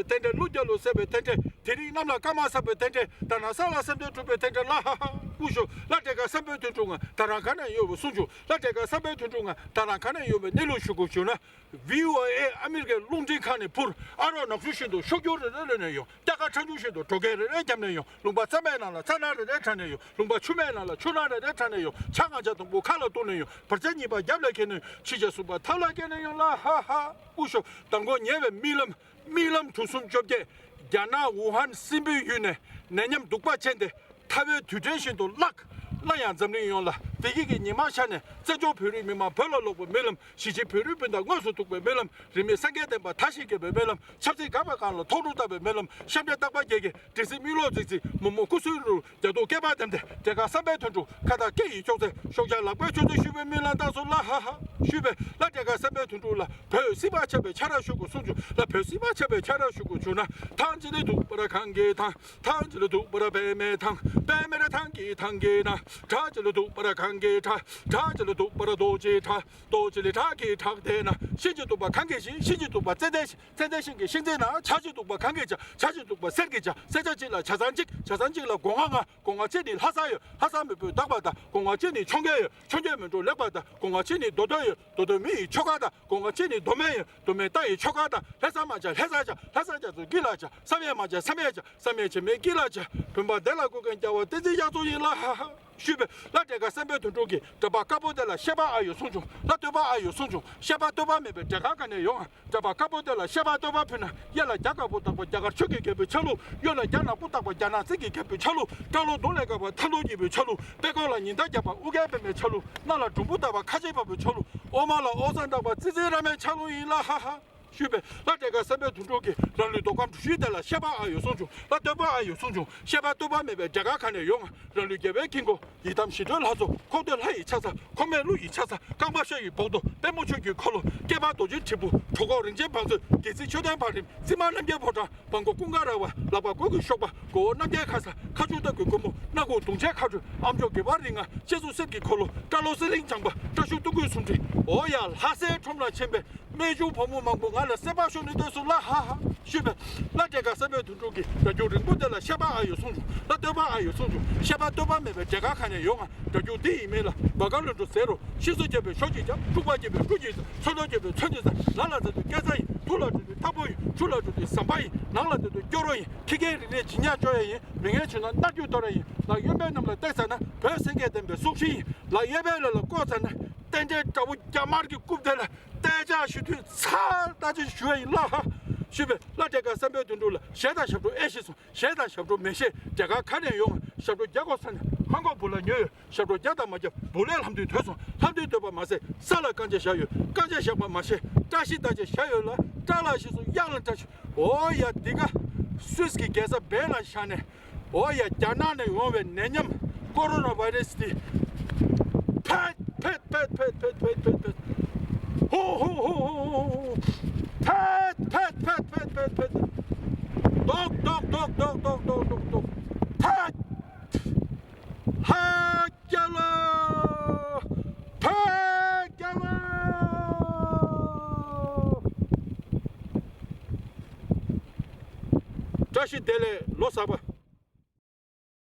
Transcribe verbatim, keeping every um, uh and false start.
རྟེན་འབྲེལ། ཀླུ་རྒྱལ་ལོ་བསད་པའི་རྟེན་འབྲེལ། དེ་རིང་གནམ་ལ་སྐར་མ་བསགས་པའི་རྟེན་འབྲེལ། ད་ནངས་ས་ལ་བསམ་གཏན་གྲུབ་པའི་རྟེན་འབྲེལ། ལ་ཧ་ཧ་ཧུ་ཤོ། ལ་དེ་ག་བསམ་པའི་དོན་གྲུབ་ང་ད་རང་ག་ནས་ཡོང་བའི་གསུང་བྱུང་། ལ་དེ་ག་བསམ་པའི་དོན་གྲུབ་ང་ད་རང་ག་ནས་ཡོང་བའི་གནས་ལུགས་ཞུ་དགོས་བྱུང་ན། བྷི་ཨོ་ཨེ་ཨ་མི་རི་ཀའི་རླུང་འཕྲིན་ཁང་ནས་འཕུར། ཨ་རོགས་ནག་ཆུ་བཞིན་དུ་ཤུགས་རྒྱུག་རེ་རེ་རེ་ནས་ཡོང་། རྒྱ་གར་ཁྲ་ཆུ་བཞིན་དུ་གྲོ་གས་རེ་རེ་བརྒྱབ་ནས་ཡོང་། ལུང་པ་རྩ་མེད་ནང་ལ་རྩ་ནག་རེ་རེ་དྲངས་ནས་ཡོང་། ལུང་པ་ཆུ་མེད་ནང་ལ་ཆུ་ནག་རེ་རེ་དྲངས་ནས་ཡོང་། ཆ་ང་ཆ་དང་པོ་ཁ་ལ་གཏུགས་ནས་ཡོང་། བར་ཆད་གཉིས་པ་རྒྱབ་ལ་འཁྱེར་ནས་ཡོང་། ཕྱི་ཆ་གསུམ་པ་ཐབས་ལ་འཁྱེར་ནས་ཡོང་། ལ་ཧ་ཧ་ཨུ་ཤོ། མདང་དགོང་ཉེ་བའི་རྨི་ལམ། རྨི་ལམ་དྲུག་གསུམ་བཅོ་བརྒྱད། རྒྱ་ནག་ཝུ་ཧན་སྲིན་པོའི་ཡུལ་ནས་ནད་ཉམས་གདུག་པ་ཅན་དེ་ཐར་བའི་དུས་དྲན་བཞིན་དུ་བརླག་སླར་ཡང་འཛམ་གླིང་ཡོངས་ལ་བདེ་སྐྱིད་ཀྱི་ཉི་མ་ཤར་ནས། བཙན་བྱོལ་བོད་རིགས་མི་མང་བོད་ལ་ལོག་པའི་རྨི་ལམ། གཞིས་བྱེས་བོད་རིགས་སྤུན་ཟླ་དངོས་སུ་ཐུག་པའི་རྨི་ལམ། རིས་མེད་སངས་རྒྱས་བསྟན་པ་མཐའ་བཞིར་གྱེས་པའི་རྨི་ལམ། ཆབ་སྲིད་འགག་པའི་སྒང་ལ་མཐོང་གྲོལ་བཏབ་པའི་རྨི་ལམ། གཤམ་འཁྲིས་རྟག་པར་རྒྱལ་ཁའི་དྲི་ཟའི་མིག་ལོག་ཙིག་ཙིག་མོག་མོག་སྐུ་གསུང་རུ་རྒྱ་སྟོད་སྐེད་པར་བསྡམས་ཏེ། དེ་ག་བསམ་པའི་དོན་གྲུབ་ཁ་བཏགས་སྐེ་ཡི་ཅོག་ཙེ། ཤོག་བྱ་ལག་པའི་ཅོག་ཙེ་བཤུས་པའི་རྨི་ལམ་བཏང་སོང་། ལ་ཧ་ཧ་བཤུས་པས། ལ་དེ་ག་བསམ་པའི་དོན་གྲུབ་ལ། བོད་སྲིད་པ་ཆགས་པའི་ཆ་ར་ཞུ་དགོས་གསུང་བྱུང་། ལ་བོད་སྲིད་པ་ཆགས་པའི་ཆ་ར་ཞུ་དགོས་བྱུང་ན། ཐང་ཅི་ལི་དུག་པར་གངས་ཀྱི་ཐང་། ཐང་ཅི་ལི་དུག་པར་པདྨའི་ཐང་། པདྨའི་ཐང་གི་ཐང་གི་ན། བྲག་ཅི་ལི་དུག་པར་གངས་ཀྱི་བྲག། བྲག་ཅི་ལི་དུག་པར་རྡོ་རྗེ་བྲག། རྡོ་རྗེ་ལི་བྲག་གི་བྲག་དེ་ན། ཤིང་ཅི་དུག་པ་གངས་ཀྱི་ཤིང་། ཤིང་ཅི་དུག་པ་ཙན་དན་ཤིང་། ཙན་དན་ཤིང་གི་ཤིང་རྩེ་ན། བྱ་ཅི་དུག་པ་གངས་ཀྱི་བྱ། བྱ་ཅི་དུག་པ་གསེར་གྱི་བྱ། གསེར་བྱ་གཅིག་ལ་བྱ་ཚང་གཅིག། བྱ་ཚང་གཅིག་ལ་སྒོ་ང་ལྔ། སྒོ་ང་གཅིག་ནི་ལྷ་ས་ཡོད། ལྷ་ས་མེས་པོས་འདག་པ་དང་། སྒོ་ང་གཅིག་ནི་འཕྱོངས་རྒྱས་ཡོད། འཕྱོངས་རྒྱས་མེ་འབྲོག་ལེགས་པ་དང་། སྒོ་ང་གཅིག་ནི་མདོ་སྟོད་ཡོད། མདོ་སྟོད་མི་ཡི་ཆོལ་ཁ་དང་། སྒོ་ང་གཅིག་ནི་མདོ་སྨད་ཡོད། མདོ་སྨད་རྟ་ཡི་ཆོལ་ཁ་དང་། ལྷ་ས་མ་བྱ་ལྷ་ས་བྱ། ལྷ་ས་བྱ་ཚོ་སྐྱིད་ལ་བྱ། བསམ་ཡས་མ་བྱ་བསམ་ཡས་བྱ། བསམ་ཡས་བྱེད་མེད་སྐྱིད་ལ་བྱ། བོད་པ་བདེ་ལ་བཀོད་མཁན་རྒྱལ་བ་བསྟན་འཛིན་དབྱངས་འཛོམས་ཡིན། ལ་ཧ་ཧ་བཤུས་པས། ལ་དེ་ག་བསམ་པའི་དོན་གྲུབ་ཀྱིས། གྲྭ་པ་དཀར་པོ་དེ་ལ་བཤད་པ་ཨ་ཡོད་གསུང་བྱུང་། ལ་སྟོད་པ་ཨ་ཡོད་གསུང་བྱུང་། བཤད་པ་སྟོད་པ་མེད་པའི་འབྲས་དཀར་ག་ནས་ཡོང་ཨ། གྲྭ་པ་དཀར་པོ་དེ་ལ་བཤད་པ་སྟོད་པ་ཕུལ་ན། གཡས་ལ་རྒྱ་དཀར་པོ་བཏགས་པ་རྒྱ་གར་ཆོས་ཀྱི་རྒྱལ་པོའི་ཆ་ལུགས། གཡོན་ལ་རྒྱ་ནག་པོ་བཏགས་པ་རྒྱ་ནག་རྩིས་ཀྱི་རྒྱལ་པོའི་ཆ་ལུགས། སྐྲ་ལོ་རྡོ་ལས་དཀར་བ་མཐའ་ལུགས་སྐྱིད་པོའི་ཆ་ལུགས། དཔྲལ་ཀོ་ལ་ཉི་ཟླ་རྒྱབ་པ་ཨོ་རྒྱན་པདྨའི་ཆ་ལུགས། སྣ་ལ་འབྲོང་བུ་བཏགས་པ་ཁ་ཆེ་བབས་པའི་ཆ་ལུགས། འོ་མ་ལ་འོ་ཟན་བཏགས་པ་ཙི་ཙི་ར་མའི་ཆ་ལུགས་ཡིན། ལ་ཧ་ཧ་བཤུས་པས། ལ་དེ་ག་བསམ་པའི་དོན་གྲུབ་ཀྱིས། རང་ལུས་མདོ་ཁམས་གྲུ་བཞིའི་གཏེར་ལ་བཤད་པ་ཨ་ཡོད་གསུང་བྱུང་། ལ་སྟོད་པ་ཨ་ཡོད་གསུང་བྱུང་། བཤད་པ་སྟོད་པ་མེད་པའི་འབྲས་དཀར་ག་ནས་ཡོང་ང་། རང་ལུས་རྒྱལ་བའི་དཀྱིལ་འཁོར། ཡི་དམ་ཞི་ཁྲོའི་ལྷ་ཚོགས། འཁོར་འདས་ལྷ་ཡི་ཕྱག་འཚལ། འཁོར་མེད་ཀླུ་ཡི་ཕྱག་འཚལ། རྐང་པ་ཤ་ཡི་བོགས་ཏོ། པད་མོ་ཆོས་ཀྱི་འཁོར་ལོ། སྐེད་པ་རྡོ་རྗེ་དྲིལ་བུ། གྲོད་ཁོག་རིན་ཆེན་བང་མཛོད། སྒལ་ཚིགས་མཆོད་རྟེན་བང་རིམ། རྩིབ་མ་རྣམ་རྒྱལ་ཕོ་བྲང་། སྦྲང་སྒོ་ཀུན་དགའ་ར་བ། ལག་པ་གོས་ཀྱི་གཤོག་པ། མགོ་བོ་རྣམ་རྒྱལ་ཁ་ས། ཁ་ཆུ་སྟག་གི་སྒོ་མོ། སྣ་ཁུག་དུང་ཆེན་ཁ་སྤྲོད། ཨ་མཆོག་དགེ་བ་རིགས་ལྔ། སྤྱན་ཟུར་གསེར་གྱི་འཁོར་ལོ། སྐྲ་ལོ་གསེར་གླིང་བྱང་པ། སྐྲ་ཤུལ་སྟོང་སྐུད་སུམ་སྒྲིལ། འོ་ཡ་ལྷ་སའི་ཁྲོམ་ལ་ཕྱིན་པས། རྨད་བྱུང་བུ་མོ་མང་པོ་ང་ལ་སེམས་པ་ཤོར་ནས་སྡོད་སོང་། ལ་ཧ་ཧ་བཤུས་པས། ལ་དེ་ག་བསམ་པའི་དོན་གྲུབ་ཀྱིས། སྒྲ་སྒྱུར་རིང་པོ་དེ་ལ་བཤད་པ་ཨ་ཡོད་གསུང་བྱུང་། ལ་སྟོད་པ་ཨ་ཡོད་གསུང་བྱུང་། བཤད་པ་སྟོད་པ་མེད་པའི་འབྲས་དཀར་ག་ནས་ཡོང་ང་། སྒྲ་སྒྱུར་འདི་ཡི་མིང་ལ། བ་ག་ལོན་ཀྲོ་ཟེར་རོ། ཤིང་བཟོ་བྱས་པའི་ཞོ་གཅིག་བྱ། དཀྲུག་པ་བྱས་པའི་དཀྲུག་གཅིག་བྱ། ཚོན་མདོག་བྱས་པའི་ཚོན་གཅིག་བྱ། ལ་ལ་ཟེར་དུས་སྐེ་ཚ་ཡིན། ཐུག་ལ་འགྲོ་དུས་ཐག་པོ་ཡིན། ཆུ་ལ་འགྲོ་དུས་ཟམ་པ་ཡིན། ནང་ལ་འགྲོ་དུས་སྐྱོ་རོགས་ཡིན། ཁྱི་རྒན་རིག་གནས་ཇི་སྙེད་བཅོ་ཡ་ཡིན། མི་ངན་བྱུང་ན་མནར་གཅོད་གཏོང་ཡ་ཡིན། ལ་གཡོན་པའི་གནམ་ལ་བལྟས་ཚར་ན། བོད་སེང་གེ་བསྟན་པའི་སྲོག་ཤིང་ཡིན། ལ་གཡས་པའི་ལ་ལ་བསྐོར་ཚར་ན། རྟེན་འབྲེལ་དགྲ་བོ་རྒྱ་དམར་གྱི་རྐུབ་དེ་ལ་གཏད་འཇགས་ཞུ་དུས་ཚར་ལྟ་ཅི་ཞུ་ཡ་ཡིན། ལ་ཧ་བཤུས་པས། ལ་དེ་ག་བསམ་པའི་དོན་གྲུབ་ལ། གཞས་དང་ཞབས་བྲོ་ཨེ་ཤེས་སོང་། གཞས་དང་ཞབས་བྲོ་མི་ཤེས། འབྲས་དཀར་ག་ནས་ཡོང་། ཞབས་བྲོ་རྒྱག་དགོས་ས་ནས་མ་གོ་བུ་ལ་ཉོས་ཡོད། ཞབས་བྲོ་རྒྱག་དང་མ་རྒྱག་བུ་ལས་ལྷམ་མདུད་དོད་སོང་། ལྷམ་མདུད་དོད་པ་མ་ཟད་ས་ལ་རྐང་རྗེས་བཞག་ཡོད། རྐང་རྗེས་བཞག་པ་མ་ཤེས། བཀྲ་ཤིས་རྟགས་ཅན་བཞག་ཡོད་ལ། བཀྲ་ལ་ཤིས་སོང་། གཡག་ལ་བཀྲ་ཤིས། འོ་ཡ་འདི་ག་སུད་སི་གི་རྒྱལ་ས་བྷེན་ལ་བཞག་ནས། འོ་ཡ་རྒྱ་ནག་ནས་ཡོང་བའི་ནད་ཉམས་ཀོ་རོ་ན་བྷའི་རེས་འདི། ཕེད་ཕེད་ཕེད། ཧོ་ཧོ་ཧོ། ཕེད་ཕེད་ཕེད། རྡོག་རྡོག་རྡོག། ཕེད། ཕེད་རྒྱལ་ལོ། ཕེད་རྒྱལ་ལོ། བཀྲ་ཤིས་བདེ་ལེགས། ལོ་གསར་པ།